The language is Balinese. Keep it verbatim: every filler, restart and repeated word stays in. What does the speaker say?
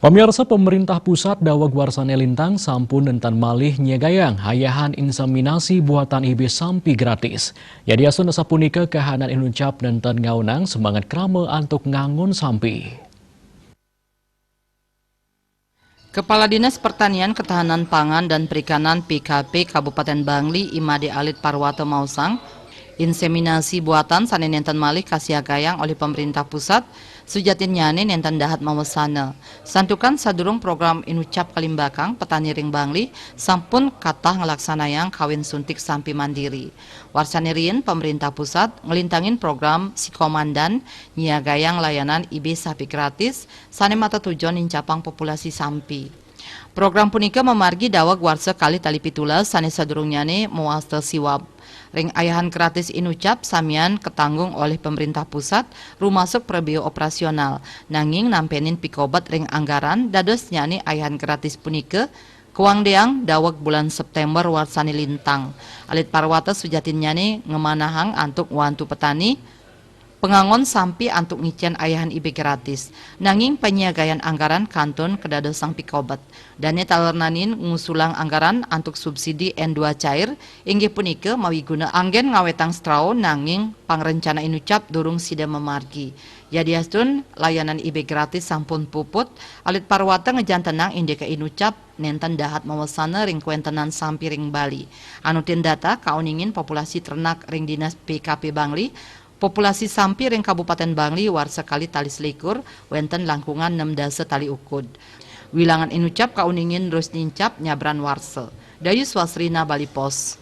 Pemirsa, pemerintah pusat daweg warsané lintang sampun nénten malih nyiagayang ayahan inseminasi buatan I B sampi gratis. Yadiastun sapunika kahanan inucap nénten ngaonang semangat krama antuk ngangon sampi. Kepala Dinas Pertanian, Ketahanan Pangan, dan Perikanan P K P Kabupaten Bangli, I Made Alit Parwata maosang, inseminasi buatan sané nénten malih kasiagayang olih pemerintah pusat, sujatinnyane nénten dahat mawesana. Santukan sadurung program inucap kalimbakang, petani ring Bangli sampun katah nglaksanayang kawin suntik sampi mandiri. Warsané riin, pemerintah pusat nglintangin program Sikomandan nyiagayang layanan I B sampi gratis sané matetujon nincapang populasi sampi. Program punika mamargi daweg warsa kalih tali pitulas sané sadurungnyane mawasta siwab. Ring ayahan gratis inucap samian katanggung olih pemerintah pusat, rumasuk prabiaya operasional, nanging nampenin pikobet ring anggaran, dadosnyane ayahan gratis punika kawangdeang daweg bulan September warsané lintang. Alit Parwata sujatinnyane ngamanahang antuk ngwantu petani pangangon sampi antuk ngicen ayahan I B gratis. Nanging panyiagayan anggaran kantun kadadosang pikobet. Dane talernanin ngusulang anggaran antuk subsidi N dua cair, inggih punika mawiguna anggen ngawetang strau, nanging pangrencana inucap durung sida mamargi. Yadiastun layanan I B gratis sampun puput, Alit Parwata ngajantenang indika inucap nénten dahat mawesana ring kawentenan sampi ring Bali. Anutin data kauningin populasi ternak ring Dinas P K P Bangli, populasi sampi ring Kabupaten Bangli warsa kalih tali selikur, wenten langkungan nem dasa tali ukud. Wilangan inucap kauningin terus nincap nyabran warsa. Dayu Swasrina, Bali Post.